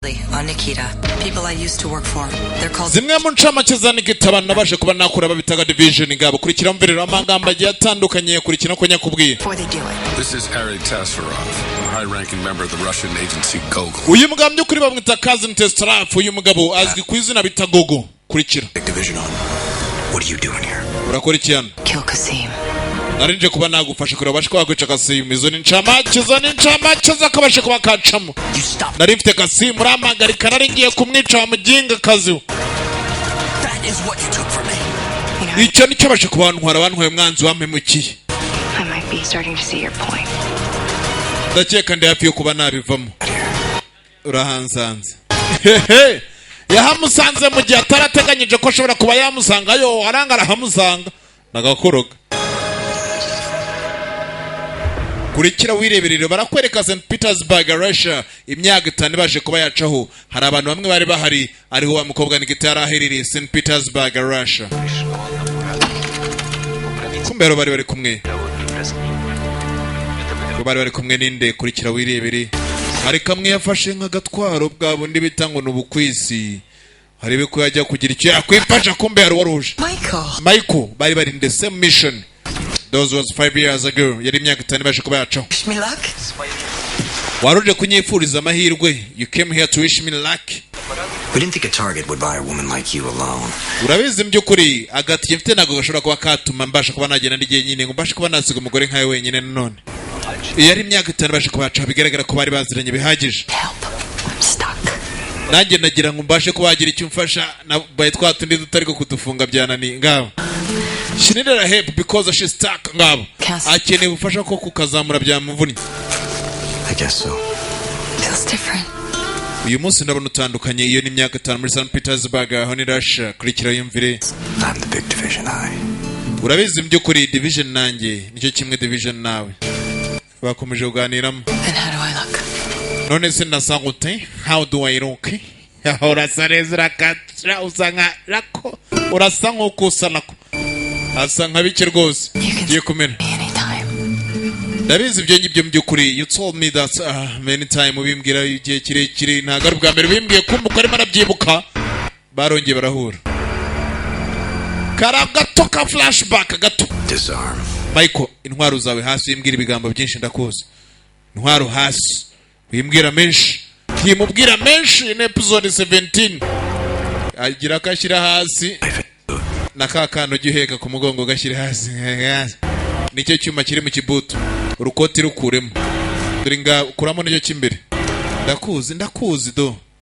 On Nikita. People I used to work for. They're called Zimwe mu ncamake za Nikita, abantu nabashe kuba nakura babitaga Division. Ngabo kurikira, mvirira amagambo agiye atandukanye, kurikira ko nyakubwiye. Before they do it. This is Ari Tasarov, a high-ranking member of the Russian agency Gogol. Uyu mugabo by'ukuri bamwita Kazim Testraf. Uyu mugabo azwi ku izina bita Gogo. Kurikira. Division on. What are you doing here? Urakora iki hano? Kill Kasim. Narinje kuba nagufasha kureba ubashe kuba wakwica Kasimu. Izo ni incamake, izo ni incamake zakabashe kuba kacamo. You stop. Nari mfite Kasimu, urampagarika, nari ngiye kumwica wa muginga kazi we. That is what you took from me. You know, Icyo nicyo bashe kuba bantwara, bantwaye umwanzi wampemukiye. I might be starting to see your point. Ndakeka ndi hafi yo kuba nabivamo. Urahansanze hehe, yahamusanze mu gihe atarateganyije ko ashobora kuba yamusangayo, aranga arahamusanga nagakoroga. Kurikira wireberere, barakwereka St Petersburg, Russia, imyaka 5 baje kuba yacaho. Hari abantu bamwe bari bahari, ariho wa mukobwa Nikita yari aherereye St Petersburg, Russia. Kumbe rero bari bari kumwe, bari bari kumwe ninde? Kurikira wirebere. Hari kamwe yafashe nk'agatwaro bwa bundi bita ngo ni ubukwisi, harebe ko yajya kugira icyo yakwifasha. Kumbe hari uwaruje. Michael. Michael, bari bari in the same mission. Those was 5 years ago, yari imyaka 5 baje kuba yacaho. Wish me luck. Waruje kunyifuriza amahirwe? You came here to wish me luck? We didn't think a target would buy a woman like you alone. Urabizi, mu by'ukuri agatike mfite ntabwo gashobora kuba katuma mbasha kuba nagenda ndi jyenyine, ngo mbashe kuba nasiga umugore nkawe wenyine. Nanone iyo ari imyaka 5 baje kuba yacaho, bigaragara ko bari baziranye bihagije. Help. I'm stuck. Nanjye nagira ngo mbashe kuba wagira icyo umfasha, nabaye twa tundi tutari ko kudufunga byananiye. Ngabo she needed a help because she's stuck. Ngabo akeneye ubufasha ko kukazamura byamuvunnye. I guess so. Feels different. Uyu munsi ndabona utandukanye. Iyo ni imyaka 5 muri St Petersburg, aho ni Russia. Kurikira yumvire. I'm the big division I. Urabizi, mu by'ukuri Division nanjye nicyo kimwe, Division nawe. Bakomeje kuganiramo. Then how do I look? None se ndasa gute? How do I look? Urasa neza, urakatra, usa nka rako, urasa nk'uko usa nako, asa nka bike rwose ngiye kumera. Anytime. Ndabizi ibyo ngibyo. Mu by'ukuri you told me that many time, ubimbwira igihe kirekire, ntabwo ari ubwa mbere ubimbwiye. Kumva uko arimo arabyibuka, barongeye barahura, kari gato ka flashback gato. Disarm. Michael, intwaro zawe hasi, wimbwira ibigambo byinshi, ndakuzi. Intwaro hasi, wimbwira menshi. Ntimubwira menshi. Ni episode 17. Agira ko ashyira hasi na ka kantu ujya uheka ku mugongo, gashyira hasi, nicyo cyuma kiri mu kibuto. Urukoti rukuremo, dore nga kuramo nicyo cy'imbere. Ndakuzi, ndakuzi do.